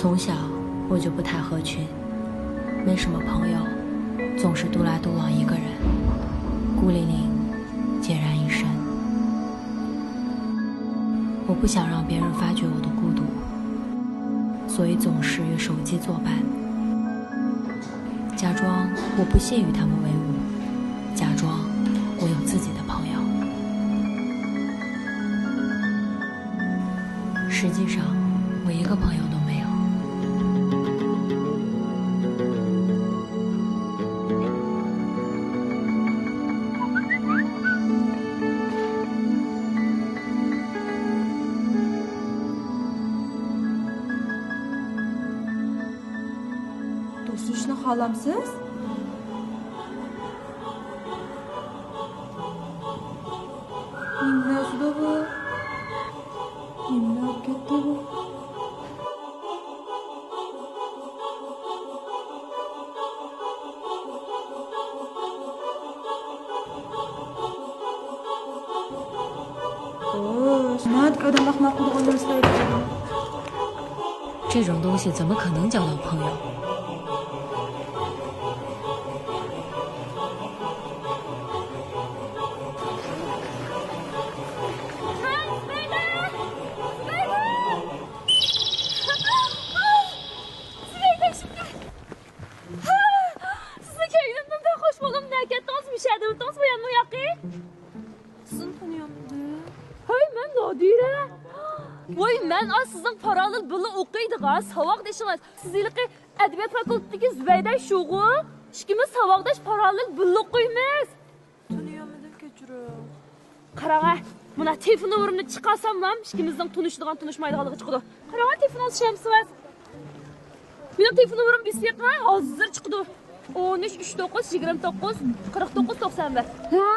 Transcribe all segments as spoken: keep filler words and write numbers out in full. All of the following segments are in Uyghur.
从小我就不太合群，没什么朋友，总是独来独往一个人，孤零零，孑然一身。我不想让别人发觉我的孤独，所以总是与手机作伴，假装我不屑与他们为伍，假装我有自己的朋友。实际上，我一个朋友都没有。 دوستلىشىشنى خالامسىز؟ نېمە نەرسىدۇ بۇ؟ نېمە بولۇپ كەتتى بۇ؟ خوش، ناھايىتى ئادەم ئەخمەق بولىدىغان نەرسىلەر ئىكەن. 这种东西怎么可能交到朋友？ سىزنى كۆرگىنىمدىن بەك خوش بولدۇم. نەگە كەتتىڭىز؟ مۇشۇ يەردە ئولتۇرۇڭىز، بۇ يەرنىڭ ياقى. سىزنى تونۇيالمىدىم. ھەي، مەن نادىرە. ۋاي، مەن ئا سىزنىڭ پاراللېل بىللە ئوقۇيدىغان ساۋاقدىشىڭىز. سىز ھېلىقى ئەدەبىيات فاكۇلتېتىدىكى زۇبەيدە شۇغۇ؟ ئىككىمىز ساۋاقداش، پاراللېل بىللە ئوقۇيمىز. تونۇيالمىدىم، كەچۈرۈڭ. قاراڭە، مانا تېلېفون نومۇرۇمنى چىقارساملا، ئىككىمىزنىڭ تونۇشىدىغان، تونۇشمايدىغانلىقى چىقىدۇ. قاراڭە، تېلېفون ئالسا شەمسىۋاز. مېنىڭ تېلېفون نومۇرۇمنى بېسىپ بېقىڭ، ھازىر چىقىدۇ. ئون ئۈچ، ئۈچ توققۇز، يىگىرمە توققۇز، قىرىق توققۇز، توقسان بىر. ھە؟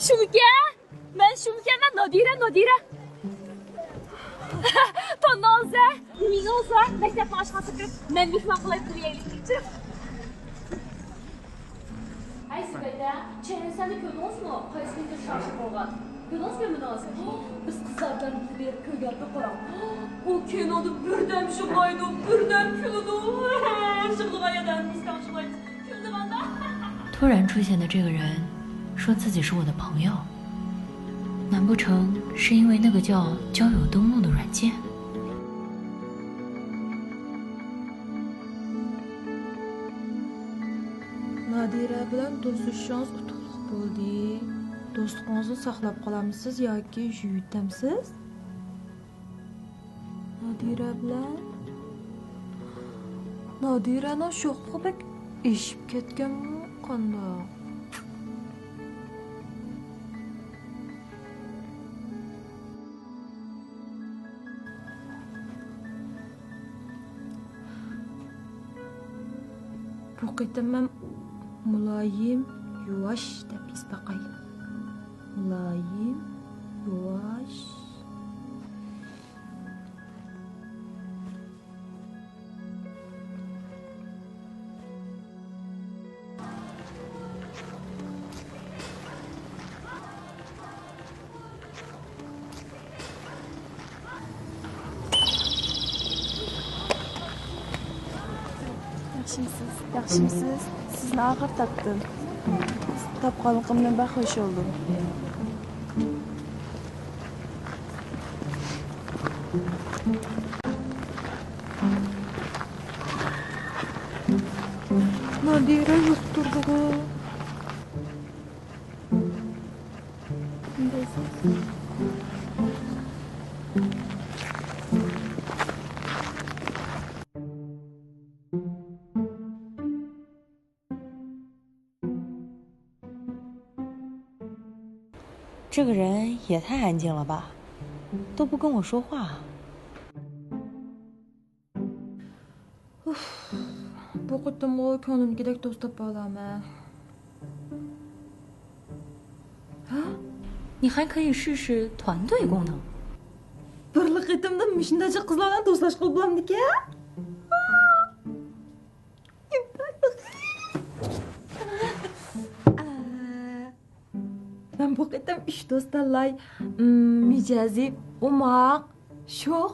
شۇمىكەن؟ مەن شۇمىكەنمەن، نادىرە، نادىرە. تونۇڭ ھازىر. نېمىگە بولسا، مەكتەپنىڭ ئاشخانىسىغا كىرىپ، مەن مېھمان قىلاي، بىر يەرلىك. ھەي زۇبەيدە، چېھرىسەننى كۆردىڭىزمۇ؟ قايسى كۈنى شاشە بولغان؟ كۆردىڭىز، كۆرمىدىڭىز؟ بىز قىزلار بىلەن بىللە بېرىپ كۆرگەنتۇق، قاراڭ. ئۇ كىنودا بىردەم يىغلايدۇ، بىردەم كۈلىدۇ. يىغلىغان يەردە ھەممىسى تەڭ يىغلايدۇ. كۈلىدىغاندا. 突然出现的这个人说自己是我的朋友，难不成是因为那个叫交友登录的软件？ نادىرە بىلەن دوستلىشىشىڭىز ئۇتۇقلۇق بولدى. دوستلۇقىڭىزنى ساقلاپ قالامسىز ياكى يۇيۇۋېتەمسىز؟ نادىرە بىلەن؟ نادىرەنىڭ شوخلۇقى بەك ئېشىپ كەتكەنمۇ قانداق؟ بۇ قېتىم مەن مۇلايىم، يۇۋاش دەپ يېزىپ باقاي. مۇلايىم، يۇۋاش. ياخشىمسىز؟ ياخشىمسىز؟ سىزنى ئاخىرى تاپتىم. تاپقانلىقىمدىن بەك خوش بولدۇم. نادىرە يوق تۇردىغۇ. «这个人也太安静了吧，都不跟我说话。» ئۇف، بۇ قېتىممۇ كۆڭلۈمدىكىدەك دوست تاپالامەن. ھە؟ 你还可以试试团队功能。 بىرلا قېتىمدا مۇشۇنداق قىزلار بىلەن دوستلاشقىلى بولامدىكەن؟ مەن بۇ قېتىم ئۈچ دوست تاللاي. مم، مىجەزى ئوماق، شوخ،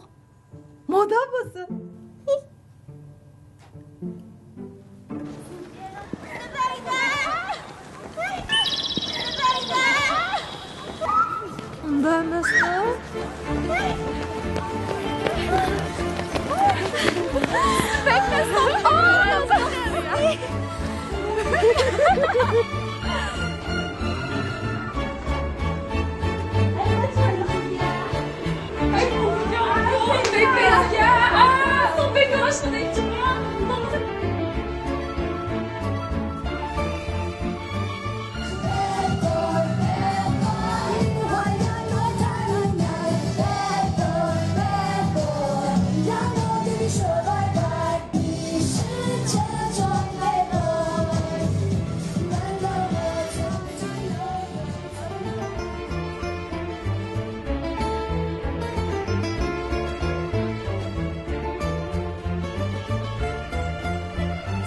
مودا بولسۇن. بەرمەستۇ.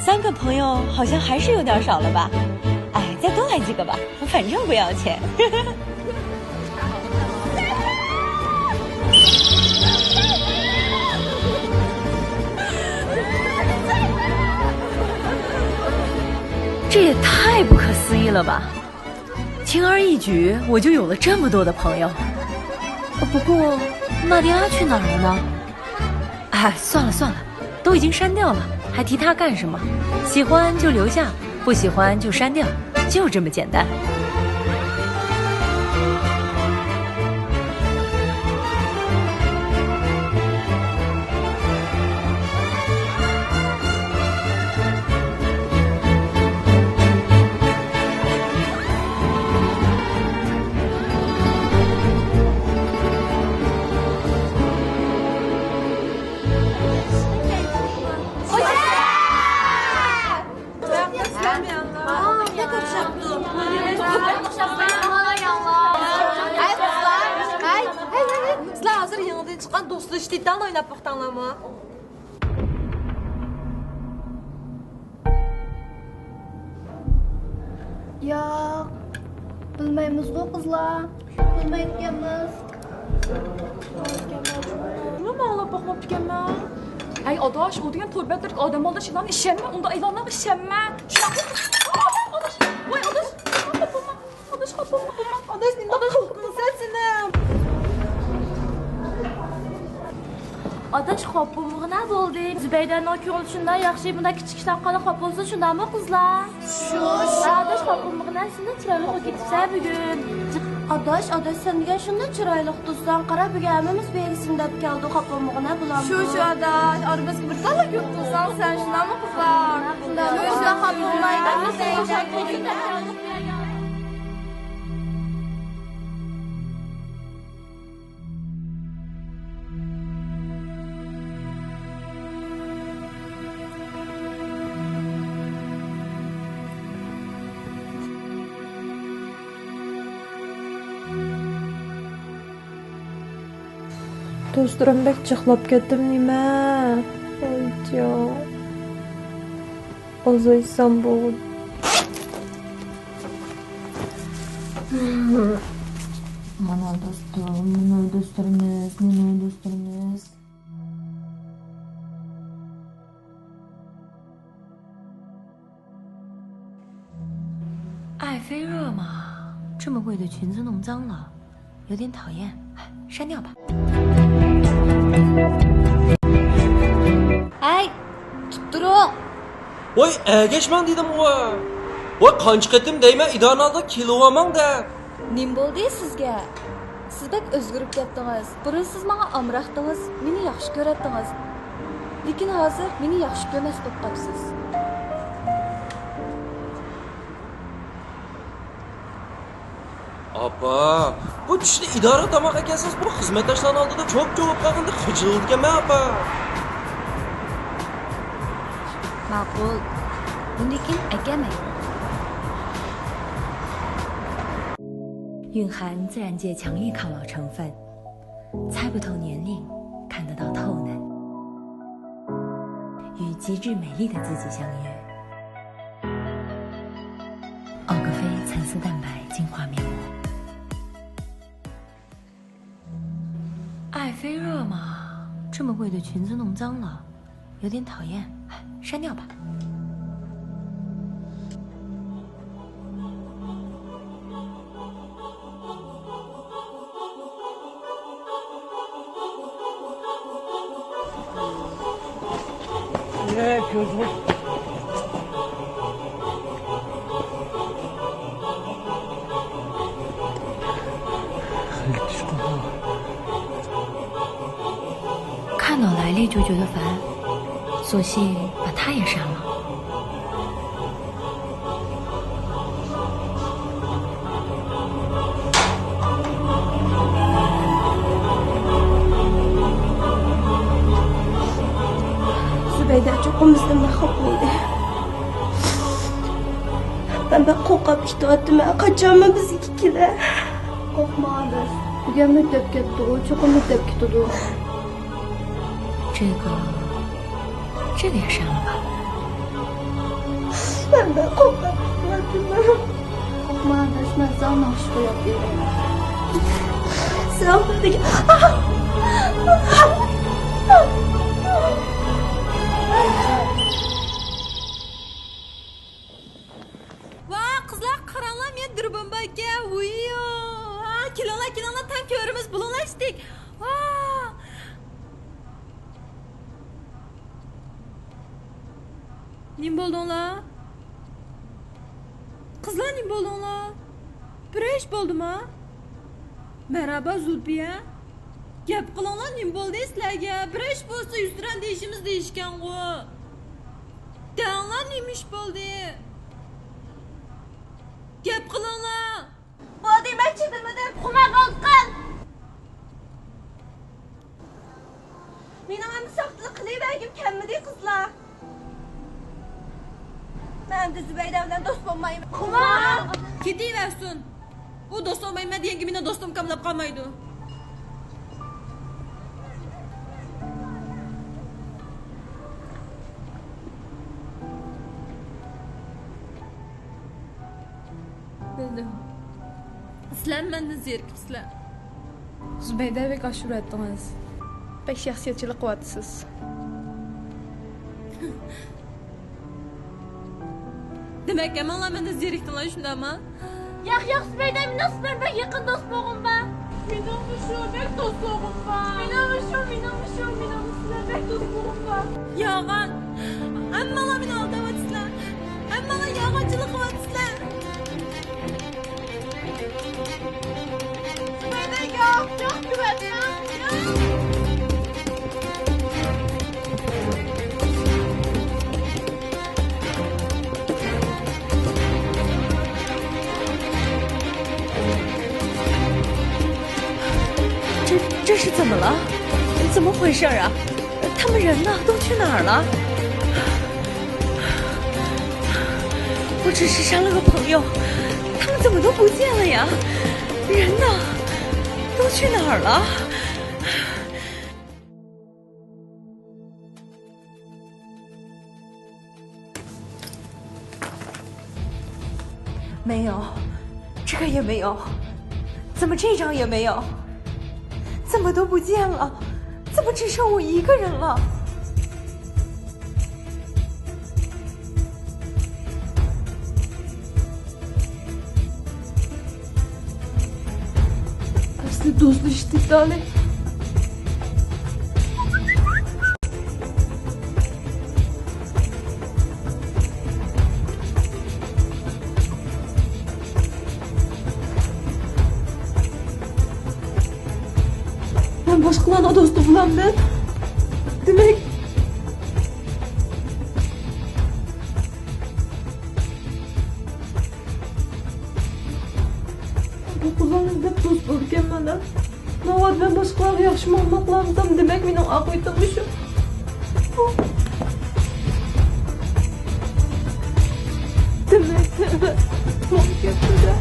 三个朋友好像还是有点少了吧？哎，再多来几个吧，我反正不要钱。这也太不可思议了吧！轻而易举，我就有了这么多的朋友。呃，不过，娜迪拉去哪儿了呢？哎，算了算了，都已经删掉了，还提他干什么？喜欢就留下，不喜欢就删掉，就这么简单。سىلەر ھازىر يېڭىدىن چىققان دوستلىشىش دېتالىنى ئويناپ باقتىڭلارمۇ؟ ياق، بىلمەيمىزغۇ قىزلار. بىلمەيدىكەنمىز. نېمە ئاڭلاپ باقماپتىكەنمەن؟ ھەي ئاداش، ئۇ دېگەن تور بەتلىرىدىكى ئادەم ئالداش ئېلان، ئىشەنمە، ئۇنداق ئېلانلارغا ئىشەنمە. شۇنداقمۇ؟ ئاداش، ۋاي ئاداش، ئاداش، خاپا بولما، خاپا بولما. ئاداش، نېمە قىلدىڭ سەن سېنىڭ؟ ئاداش، خاپا بولمىغىنە بولدى. زۇبەيدەنىڭ كۆڭلى شۇنداق ياخشى، بۇنداق كىچىك ئىشلارغا قانداق خاپا بولسۇن، شۇنداقمۇ قىزلار؟ شۇ، شۇ. ئاداش، خاپا بولمىغىنە، شۇنداق چىرايلىق بولۇپ كېتىپسەن بۈگۈن. ئاداش، ئاداش، سەن دېگەن شۇنداق چىرايلىق دوستسەن، قارا، بۈگۈن ھەممىمىز بىرگە سىنداپ كەلدۇق، خاپا بولمىغىنە بولامدۇ؟ شۇ، شۇ، ئاداش، ئارىمىزغا بىر تاللا كۆپ قىلساڭ سەن، شۇنداقمۇ قىزلار؟ شۇنداقمۇ؟ شۇنداق خاپا بولمايدۇ. دوستلىرىم بەك جىقلاپ كەتتىم نېمە؟ ۋايجان. ئازايسام بولدى. مانا دوستۇم، مانا دوستلىرىمىز، مانا دوستلىرىمىز. 爱妃热吗？这么贵的裙子弄脏了，有点讨厌，哎，删掉吧。ھەي، تۇتتۇرۇڭ! ۋاي، ئەگەشمەڭ دېدىمغۇ! ۋاي، قانچە قېتىم دەيمەن، ئىدارىنىڭ ئالدىغا كېلىۋالماڭ دەپ! نېمە بولدى سىزگە؟ سىز بەك ئۆزگىرىپ كەتتىڭىز. بۇرۇن سىز ماڭا ئامراقتىڭىز، مېنى ياخشى كۆرەتتىڭىز. لېكىن ھازىر مېنى ياخشى كۆرمەس بولۇپ قاپسىز. ئاپا، بۇ چۈشتە ئىدارىگە تاماق ئەكەلسىڭىز، بۇ خىزمەتداشلارنىڭ ئالدىدا چوپ-چوپ بولۇپ قالغىنىدا خىجىللىنىدىكەنمەن، ئاپا. ماقۇل. بۇندىن كېيىن ئەكەلمەي. 蕴含自然界强力抗老成分，猜不透年龄，看得到透嫩。与极致美丽的自己相遇。奥格菲蚕丝蛋白净化面膜。爱妃热吗？这么贵的裙子弄脏了， 有点讨厌，哎，删掉吧。 네, 교수님. 看到莱利就觉得烦，索性把他也杀了。 زۇبەيدە چوقۇم بىزدىن بەك خاپا بولدى. مەن بەك قورقۇپ كېتىۋاتىمەن. قاچانمۇ بىزگە كېلەر؟ قورقما، ئاداش. بۈگۈن مەكتەپ كەتتىغۇ، چوقۇم مەكتەپ كېتىدۇ. 这个，这个也杀了吧。 مەن بەك قورقۇپ كېتىۋاتىمەن. قورقما، ئاداش، مەن ساڭا ناخشا قويۇپ بېرەي. سەن بىزگە. ۋاھ، قىزلار، قاراڭلار، مېنىڭ دۇربۇن باركەن. ۋۇييو. ھا، كېلىڭلار، كېلىڭلار، تەڭ كۆرىمىز، بۇلۇڭلار ئىشتىك. ۋاھ. نېمە بولدۇڭلار؟ قىزلار، نېمە بولدۇڭلار؟ بىر ئىش بولدىما؟ مەرھابا، زۇلپىيە. گەپ قىلىڭلار، نېمە بولدى سىلەرگە؟ بىر ئىش بولسا، يۈزتۇرا دېيىشىمىز دېيىشكەنغۇ. دەڭلار، نېمە ئىش بولدى؟ گەپ قىلىڭلار. بولدى، مەن چىدىمىدىم. قوماق ئالقان. مېنىڭ ئەمدى ساختىلىق قىلىۋەرگۈم كەلمىدى، قىزلار. مەن ئەمدى زۇبەيدە بىلەن دوست بولمايمەن. قوماق! كېتىۋەرسۇن. ئۇ دوست بولمايمەن دېگەنگە مېنىڭ دوستۇم كاملاپ قالمايدۇ. بىلدىم. سىلەر مەندىن زېرىكىپسىلەر. زۇبەيدە بەك ئاشۇرۇۋەتتىڭىز. بەك شەخسىيەتچىلىك قىلىۋاتىسىز. دېمەك، ھەممىڭلار مەندىن زېرىكتىڭلار، شۇنداقمۇ؟ ياق، ياق، زۇبەيدە، مېنىڭ سىلەر بىلەن يېقىن دوست بولغۇم بار. مېنىڭمۇ شۇ، بەك دوست بولغۇم بار. مېنىڭمۇ شۇ، مېنىڭمۇ شۇ، مېنىڭمۇ سىلەر بەك دوست بولغۇم بار. يالغان. ھەممىڭلار مېنى ئالداۋاتىسىلەر. ھەممىڭلار يالغانچىلىق قىلىۋاتىسىلەر. مانا ياق، ياق، كۆرۈۋاتىسەن، ياق. 这，这是怎么了？怎么回事啊？他们人呢？都去哪儿了？我只是杀了个朋友，他们怎么都不见了呀？人呢？都去哪儿了？ 没有，这个也没有，怎么这张也没有？怎么都不见了？怎么只剩我一个人了？ ئەسلى دوستلىشىش دېتالى. مەن باشقىلارنىڭ دوستى بولامدىم؟ دېمەك، بۇ قىزلارنى دەپ دوست بولىدىكەنمەن-دە. ناۋادا مەن باشقىلارغا ياخشى ماڭماقلامسام، دېمەك، مېنىڭ ئاقىۋىتىم مۇشۇ. دېمەك، ماڭا كەتتى-دە.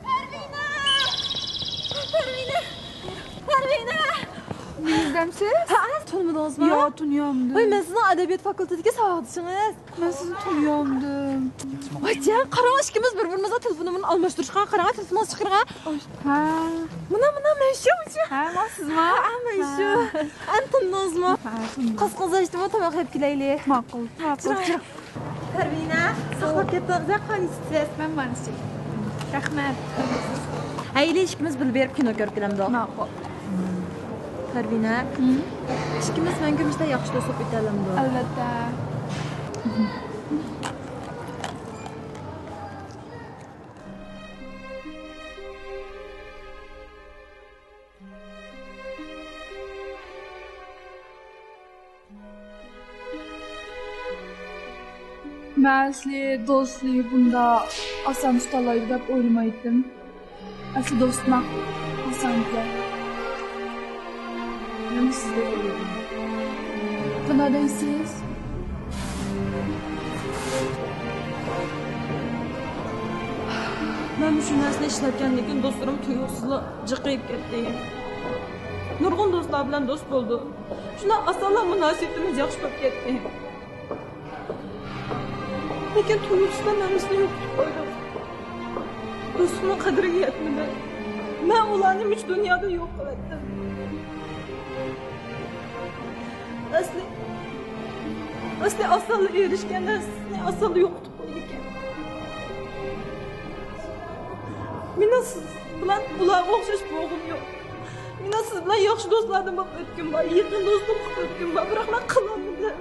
پەرۋىنە! پەرۋىنە! پەرۋىنە! مېنى ئىزدەمسىز؟ ھە، يا، تونۇيالمىدىم. ۋاي، مەن سىزنىڭ ئەدەبىيات فاكۇلتېتىدىكى ساۋاقدىشىڭىز. مەن سىزنى تونۇيالمىدىم. ۋاي جان، قاراڭ، ئىككىمىز بىر-بىرىمىزنىڭ تېلېفون نومۇرىنى ئالماشتۇرۇشقا، قاراڭ، تېلېفون چىقىرغا. ھە. مانا، مانا، مەن شۇ، شۇ. ھە، مانا سىزما؟ ھە، مەن شۇ. ھە. ئەنە تونۇدىڭىزمۇ؟ ھە، تونۇدۇم. قاسقىڭىز ئاچتىمۇ، تاماق يەپ كېلەيلى. ماقۇل، ماقۇل. چىراڭ. پەرۋىنە، ساقلاپ كەتتىڭىز، قانچە ئىچىسىز؟ مەن مانا ئىچەي. رەھمەت. ھەيلى، ئىككىمىز بىللە بېرىپ كىنو كۆرۈپ كېلەمدۇ؟ ماقۇل. پەرۋىنە، ھىم؟ ئىككىمىز مەڭگۈ مۇشۇنداق ياخشى دوست بولۇپ ئۆتەلەمدۇ؟ ئەلۋەتتە. مەن ئەسلى دوستنى بۇنداق ئاسان تۇتالايدۇ دەپ ئويلىمايتتىم. ئەسلى دوستنى ئاسان تۇتىدۇ. مەن سىزگە ئويلىدىم. قانداق دەيسىز؟ مەن مۇشۇ نەرسىنى ئىشلەتكەندىن كېيىن دوستلىرىم تۇيۇقسىزلا جىقىيىپ كەتتى. نۇرغۇن دوستلار بىلەن دوست بولدۇم. شۇنداق ئاسانلا مۇناسىۋىتىمىز ياخشى بولۇپ كەتتى. لېكىن تۇيۇقسىزلا مەن بىزنى يوقىتىپ قويدۇم. دوستۇمنىڭ قەدرىگە يەتمىدى. مەن ئۇلارنى مۇشۇ دۇنيادا يوق قىلىۋەتتىم. ئەسلى، ئەسلى ئاسانلا ئېرىشكەن نەرسىنى ئاسانلا يوقىتىپ قويىدىكەن. مېنىڭ سىز بىلەن ئۇلارغا ئوخشاش بولغۇم يوق. مېنىڭ سىز بىلەن ياخشى دوستلاردىن بولۇپ ئۆتكۈم بار، يېقىن دوستلۇق قىلىپ ئۆتكۈم بار، بىراق مەن قىلالمىدىم.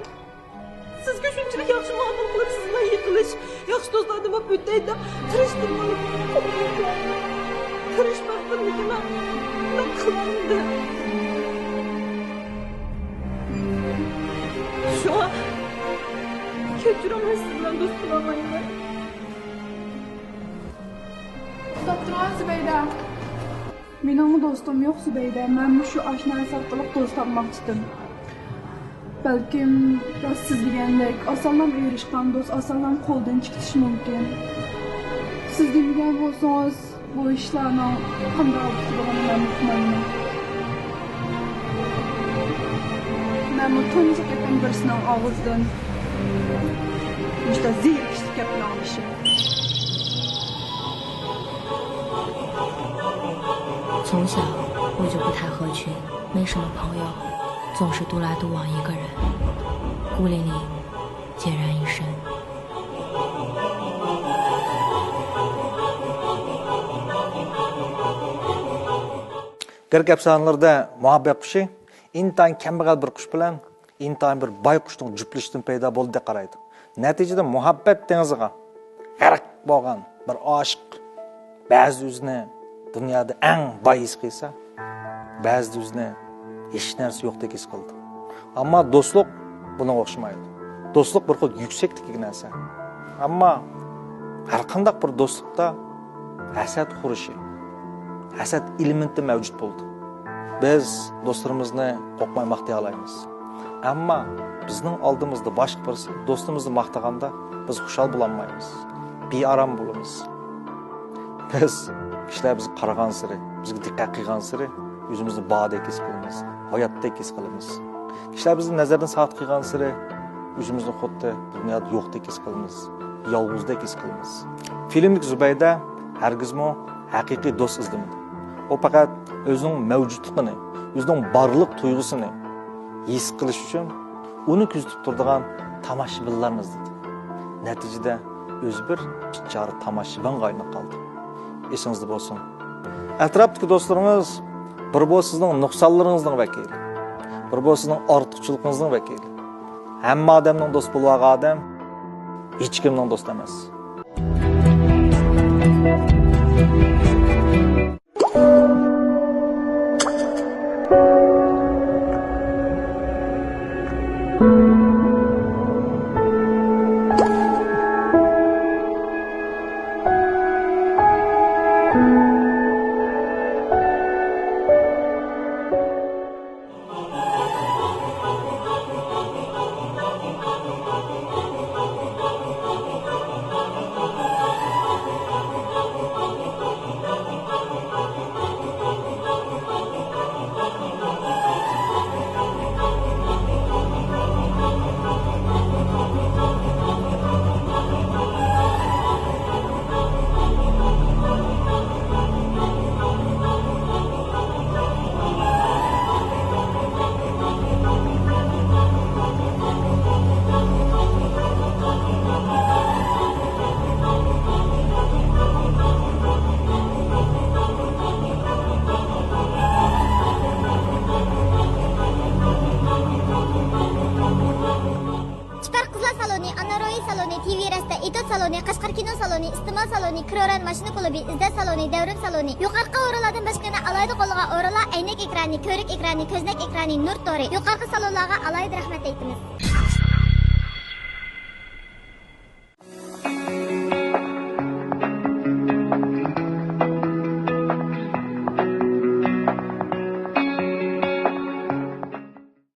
سىزگە شۇنچىلىك ياخشى مۇئامىلە قىلىپ، سىز بىلەن يېقىنلىشىپ، ياخشى دوستلاردىن بولۇپ ئۆتەي دەپ تىرىشتىممۇ، لېكىن قىلالمىدىم. تىرىشىپ باقتىم، لېكىن مەن، مەن قىلالمىدىم. شۇڭا كەچۈرۈڭ، مەن سىز بىلەن دوست بولالمايمەن. توختاپ تۇرۇڭ، زۇبەيدە. مېنىڭمۇ دوستۇم يوق، زۇبەيدە. مەنمۇ شۇ ئاشۇ نەرسە ئارقىلىق دوست تاپماقچىدىم. بەلكىم راست سىز دېگەندەك، ئاسانلام ئېرىشقان دوست ئاسانلام قولدىن چىقىشى مۇمكىن. سىز دېمىگەن بولسىڭىز، بۇ ئىشلارنىڭ قانداق بولىدىغىنىنى مەن ئۇقمايمەن. مەنمۇ تۇنجى قېتىم بىرسىنىڭ ئاغزىدىن مۇشۇنداق زېرىكىشلىك گەپنى ئاڭلىشىم. 从小我就不太合群，没什么朋友，总是独来独往一个人，孤零零，孑然一身。 گرېك ئەپسانىلىرىدە مۇھەببەت قۇشى ئىنتايىن كەمبەغەل بىر قۇش بىلەن ئىنتايىن بىر باي قۇشنىڭ جۈپلىشىشىدىن پەيدا بولدى دەپ قارايدۇ. نەتىجىدە مۇھەببەت دېڭىزىغا غەرق بولغان بىر ئاشىق بەزىدە ئۆزىنى دۇنيادا ئەڭ باي ھېس قىلسا، بەزىدە ئۆزىنى ھېچ نەرسە يوقتەك ھېس قىلىدۇ. ئەمما دوستلۇق بۇنىڭغا ئوخشىمايدۇ. دوستلۇق بىر خىل يۈكسەكتىكى نەرسە. ئەمما ھەر قانداق بىر دوستلۇقتا ھەسەت خۇرۇچى، ھەسەت ئېلېمېنتى مەۋجۇت بولىدۇ. بىز دوستلىرىمىزنى قورقماي ماختىيالايمىز. ئەمما بىزنىڭ ئالدىمىزدا باشقا بىرسى دوستىمىزنى ماختىغاندا، بىز خۇشال بولالمايمىز، بىئارام بولىمىز. بىز، كىشىلەر بىزگە قارىغانسېرى، بىزگە دىققەت قىلغانسېرى، ئۆزىمىزنى باردەك ھېس قىلىمىز، ھاياتتەك ھېس قىلىمىز. كىشىلەر بىزنى نەزەردىن ساقىت قىلغانسېرى، ئۆزىمىزنى خۇددى دۇنيادا يوقتەك ھېس قىلىمىز، يالغۇزدەك ھېس قىلىمىز. فىلىمدىكى زۇبەيدە ھەرگىزمۇ ھەقىقىي دوست ئىزدىمىدى. ئۇ پەقەت ئۆزىنىڭ مەۋجۇتلۇقىنى، ئۆزىنىڭ بارلىق تۇيغۇسىنى ھېس قىلىش ئۈچۈن ئۇنى كۆزىتىپ تۇرىدىغان تاماشىبىنلارنى ئىزدىدى. نەتىجىدە ئۆزى بىر بىچارە تاماشىبىنغا ئايلىنىپ قالدى. ئېسىڭىزدە بولسۇن، ئەتراپتىكى دوستلىرىڭىز بىر بولسا سىزنىڭ نۇقسانلىرىڭىزنىڭ ۋەكىلى، بىر بولسا سىزنىڭ ئارتۇقچىلىقىڭىزنىڭ ۋەكىلى. ھەممە ئادەمنىڭ دوستى بولۇۋالغان ئادەم ھېچكىمنىڭ دوستى ئەمەس. سالونى، ئانا روھى سالونى، تىۋى رەستە، ئېتوت سالونى، قەشقەر كىنو سالونى، ئىستېمال سالونى، كروران ماشىنا كۇلۇبى، ئىززەت سالونى، دەۋرىم سالونى. يۇقىرىقى ئورۇنلاردىن باشقا يەنە ئالاھىدە قوللىغان ئورۇنلار ئەينەك ئېكرانى، كۆۋرۈك ئېكرانى، كۆزنەك ئېكرانى، نۇر تورى. يۇقىرىقى سالونلارغا ئالاھىدە رەھمەت ئېيتىمىز.